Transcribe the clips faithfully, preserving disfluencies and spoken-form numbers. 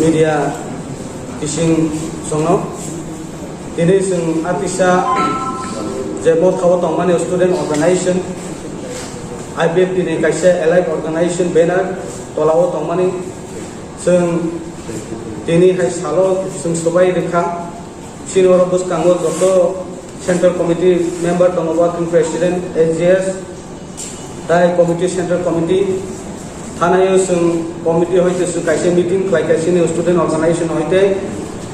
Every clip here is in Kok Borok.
Media kising songno. Tini chwng atisa je motha o tongmani student organization, I P F T ni kaisa allied organization banner tola o tongmani chwng tini hai salo chwng swbai rwkha. Chini oro bwskango joto Central Committee member tongo, Working President, S G S, tai Committee, Central Committee. Thanaio chwng committee hoite chwng kaisa meeting khlai kha, chini student organization hoite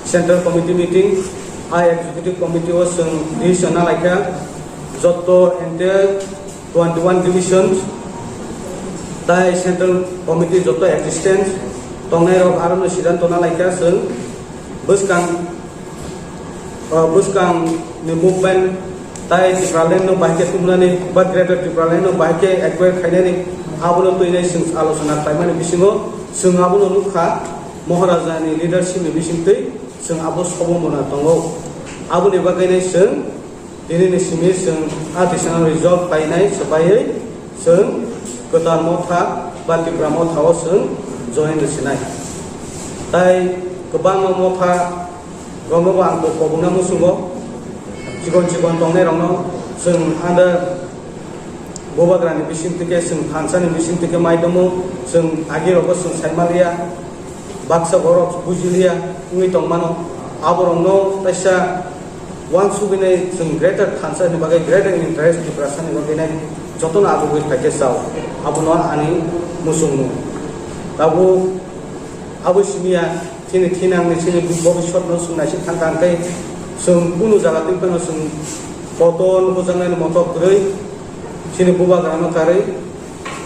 Central Committee meeting. A Executive Committee o chwng decision na laikha, joto entire twenty one divisions tai Central Committee joto existence tongnai rok aro no siddhanto na laikha chwng bwskang, ah, bwskang ni movement tai Tipraland no bahai khe tubunani ba Greater Tipraland no bahai khe acquire khainani abono twinai chwng alochona khlaimani bisingo chwng abono nukha Maharaja ni leadership ni bisingtwi chwng abo sobo mona tongo. Aboni bagwi nai chwng tini ni simi chwng a tisano result painai swbaiwi chwng kwtal motha ba Tipra motha o chwng join rwsinai. Tai kwbangma motha rokno bo ang bo kobokna muchungo, chikon chikon tongnai rokno chwng under Bubagrani bising tike chwng thansa ni bising tike mai tongo, chwng agi rogo chwng sai maliya, baksa borok bujiliya wngwi tongmano, aborokno kaisa uansugwi nai chwng greater thansa ni bagwi, greater interest Tiprasa ni bagwi nai jotono achugwi phaikhe chao, abono ani muchungmung. Tabuk abo simiya. Chini thinangni, chini bobiswtno chwng naisik thang kha, hwnkhe chwng kunu jaga twi phano chwng kotor nujaknani motok kwrwi, chini bubagrano karwi.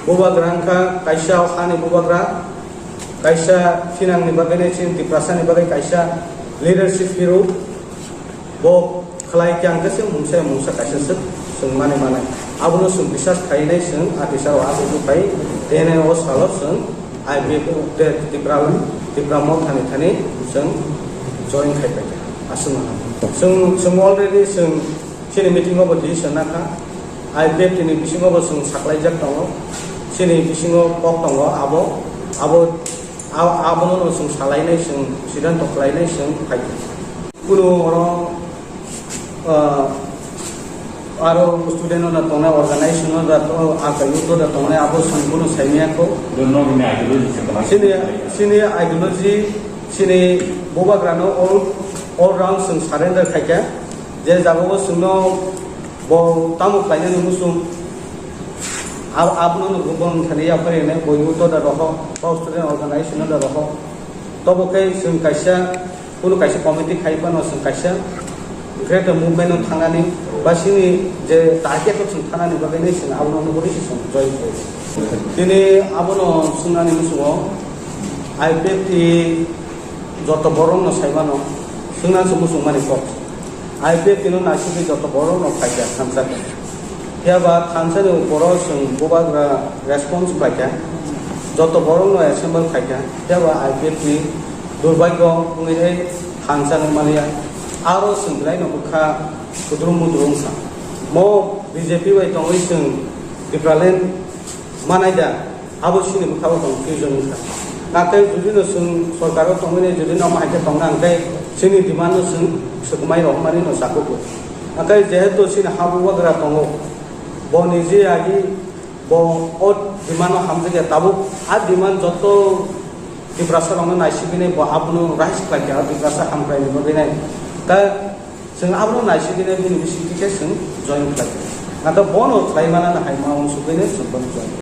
Bubagra wngkha kaisa hani bubagra, kaisa thinangni bagwi, chini Tiprasani bagwi kaisa leadership hero. Bo khlai khe ang khe se mungsa mungsa kaisa swk chwng manwi manai. Abono chwng bisas khainai chwng atisao abo buphai tenai o salo chwng I P F T Tipra, Tipra Motha ni thani chwng join khai pai kha. Aswk no chwng, chwng already chwng chini meeting o bo decision na kha. I P F T ni bisingo bo chwng saklaijak tongo. Chini bisingo kok tongo abo, abo, a-, abono no chwng salainai chwng siddhanto khlainai chwng khai kha. Kunu oro, ah, aro student no tongnai, organization no da to, aka youth no da tongnai, abo chwng kunu saimaya kho. Don't know in ideology se kalang. Chini, chini ideology, chini bubagra no all, all round chwng surrender khaikha. Je jaga o chwng no bo tamo khlainani muchung, ab-, abono no bo wngthani yapharwi nai, bo youth no da roho, bo student organization no da roho. Tobo khe chwng kaisa, kunu kaisa committee khai phano chwng kaisa greater movement no thangnani ba chini je target o chwng thangnani bagwi nai chwng abono nugwi se chwng join khlai. Tini abono swngnani muchungo I P F T joto borok no sai mano, swngna se muchung mani kok. I P F T no naisingwi joto borok no phaikha thansa khe. Phiya ba thansa ni upor o chwng bubagra response khlaikha, joto borok no assemble khaikha, phiya ba I P F T ni durbhagyo wngwi thansa no maliya. Aro chwng belai no bwkha kudrum mudrum wngkha. Mo B J P bai tongwi chwng Tipraland manai da, abo chini bwkha o confusion wngkha. Nakai jodi no chwng sorkar o tongmani jodi no ma hai khe tongna hwnkhe chini demand no chwng swkmai rohormani no sakugo. Nakai jehetu chini ha bubagra tongo, bo niji agi bo o demand no hamjakya tabuk a demand joto Tiprasa rokno naisigwini bo abono raise khlaikha, Tiprasa hamkrai ni bagwi nai. Ta Chwng abono naisigwini bini bisingtwi khe chwng join khlai. Nato bono khlai manani hai ma uansugwini chwng bono join.